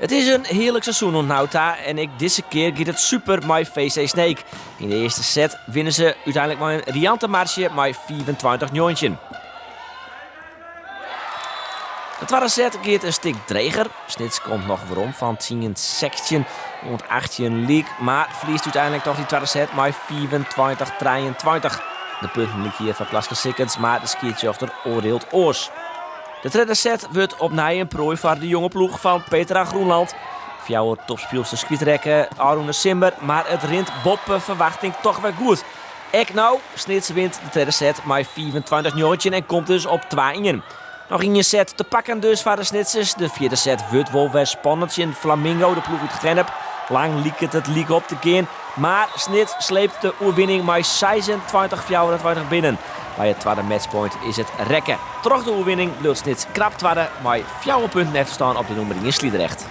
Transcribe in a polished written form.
It is in hearlik seizoen oant no ta en ek dizze kear giet it super mei VC Sneek. Yn de earste set winne se úteinlik mei in riante marzje mei 25 19. De twadde set giet in stik dreger. Snits komt noch werom fan 10 16 oant 18 lyk, mar ferliest úteinlik toch dy twadde set mei 25 23. De punten lykje hjir foar Klaske Sikkens, mar de skiedsrjochter oardielt oars. De tredde set wurdt opnij in proai foar de jonge ploech fan Petra Groenland. Fjouwer topspylsters kwytrekke ôfrûne simmer, mar it rint boppe ferwachting toch wer goed. Ek no, Snits wint de tredde set mei 25 19 en komt dus op twa ien. Noch ien set te pakken dus foar de Snitsers. De fjirde set wurdt wol wer spannend tsjin Flamingo, de ploech út Gennep. Lang liket it lyk op te gean, mar Snits sleept de oerwinning mei 26 24 binnen. By it twadde matchpoint is it rekke. Troch de oerwinning bliuwt Snits krap twadde mei fjouwer punten efterstân op de nûmer ien Sliedrecht.